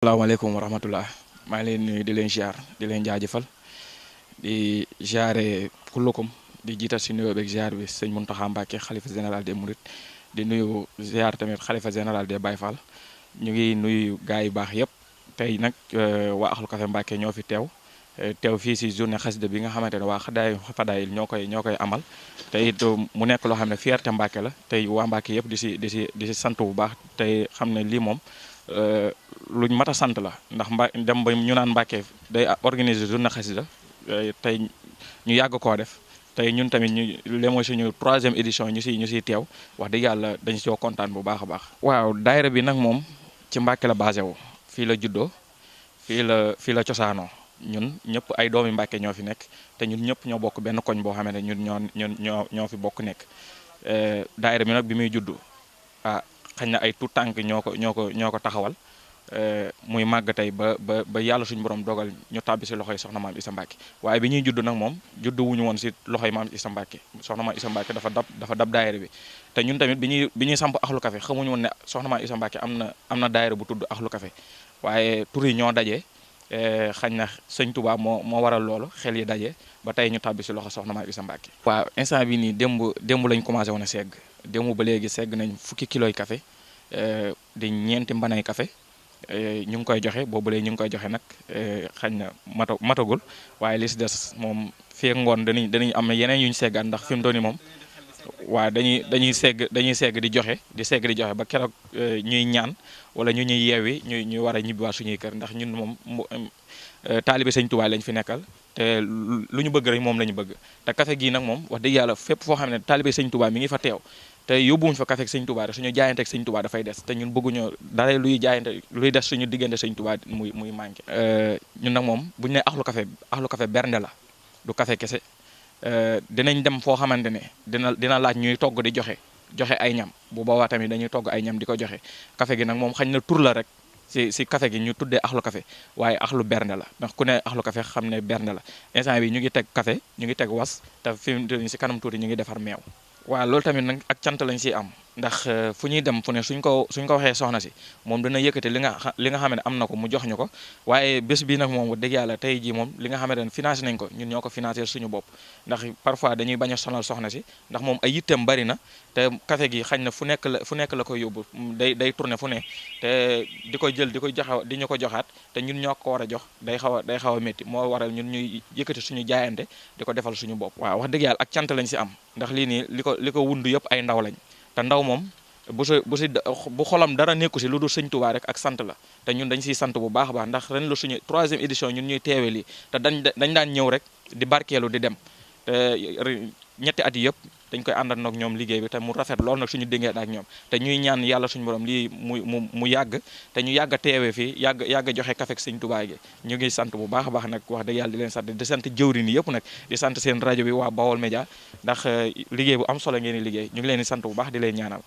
salaamaaleykum wa rahmatullah maa ngi leen nuyu di leen ziar di leen jaajëfal di ziare kullukum di jiital si nuyoo beeg ziar bi sëñ Mountakha Mbacké xalifa général des Mourides di nuyu ziar tamit xalifa général des Baye Fall ñu ngi nuyu gars yu baax yëpp tey nag waa Ahlou Café Mbacké ñoo fi teew fii si journée xasida bi nga xamante ne waa Fadaayil ñoo koy amal te it mu nekk loo xam ne fierté Mbacké la tey waa Mbacké yëpp di si sant bu baax tey xam ne lii moom. Luñ mat a sant la ndax dem ba ñu naan Mbacké day organiser journée xasida tey ñu yàgg koo def tey ñun tamit ñu mooy suñu 3e édition ñu siy teew wax dëgg yàlla dañ soo kontaan bu baax a baax. waaw daayira bi nag moom ci Mbacké la basé wu fii la juddoo fii la cosaanoo ñun ñëpp ay doomi Mbacké ñoo fi nekk te ñun ñëpp ñoo bokk benn koñ boo xam ne ñoo fi bokk nekk daayira bi nag bi muy juddu xañ na ay tout tànk ñoo ko taxawal muy màgg tey ba yàlla suñu borom dogal ñu tàbbi si loxoy soxna maam Issa Mbacké waaye bi ñuy judd nag moom judd wuñu woon si loxoy maam Issa Mbacké soxna maam Issa Mbacké dafa dab daayira bi te ñun tamit bi ñuy samp Ahlou Café xamuñu woon ne soxna maam Issa Mbacké am na daayira bu tudd Ahlou Café waaye tur yi ñoo dajee xañ na sëñ Touba moo waral loolu xel yi daje ba tey ñu tàbbi si loxo soxna maam Issa Mbacké waaw instant bi nii démb lañ commencé woon a segg démb ba léegi segg nañ fukki kiloy café di ñeenti mbanay café ñu ngi koy joxe boobu léegi ñu ngi koy joxe nag xañ na matagul waaye li si des moom fii ak ngoon danañ am yeneen yu ñu seggaat ndax fi mu toll nii moom waaw dañuy segg di joxe ba keroog ñuy ñaan wala ñu ñuy yeewi ñuy war a ñibbiwaat suñuy kër ndax ñun moom taalibe sëñ Tuubaa lañ fi nekkal te lu ñu bëgg rek moom la ñu bëgg te café gii nag moom wax dëgg yàlla fépp foo xam ne taalibe sëñ Tuubaa mi ngi fa teew te yóbbuwuñ fa café ak sëñ Tuubaa rek suñu jaayante ak sëñ Tuubaa dafay des te ñun bëgguñu dara luy des suñu diggante sëñ Tuubaa muy manqué ñun nag moom bu ñu ne Ahlou Café bernde la du café kese dinañ dem foo xamante ne dina laaj ñuy togg di joxe ay ñam bu boobaa tamit dañuy togg ay ñam di ko joxe café gi nag moom xañ na tur la rek si café gi ñu tuddee Ahlou Café waaye Ahlou bernde la ndax ku ne Ahlou Café xam ne bernde la instant bi ñu ngi teg café ñu ngi teg was te fi mu si kanam tuuti ñu ngi defar meew waaw loolu tamit nag ak cant lañ siy am ndax fu ñuy dem fu ne suñ ko waxee soxna si moom dina yëkkati li nga xam ne am na ko mu jox ñu ko waaye bés bi nag moom wax dëgg yàlla tey jii moom li nga xamante ne financé nañ ko ñun ñoo ko financé suñu bopp ndax parfois dañuy bañ a sonal soxna si ndax moom ay yitteem bari na te café gi xañ na fu nekk la koy yóbbu day tourné fu ne te di koy jël di ñu ko joxaat te ñun ñoo ko war a jox day xaw a métti moo waral ñun ñuy yëkkati suñu jaayante di ko defal suñu bopp waaw wax dëgg yàlla ak cant lañ si am ndax lii nii li ko wund yëpp ay ndaw lañ te ndaw moom bu xolam dara nekku si lu dul sëñ Tuubaa rek ak sant la te ñun dañ siy sant bu baax a baax ndax ren la suñu 3e édition ñun ñuy teewee lii te dañ daan ñëw rek di barkeelu di dem te ñetti at yi yëpp dañ koy àndandoo ak ñoom liggéey bi te mu rafet lool nag suñu diggante ak ñoom te ñuy ñaan yàlla suñu borom lii mu yàgg te ñu yàgg a teewee fii yàgg joxe café ak sëñ Tuubaa gi ñu ngi sant bu baax a baax nag wax dëgg yàlla di leen sant di sant jëwriñ yëpp nag di sant seen rajo bi waa Bawol Média ndax liggéey bu am solo ngeen di liggéey ñu ngi leen di sant bu baax di leen ñaanal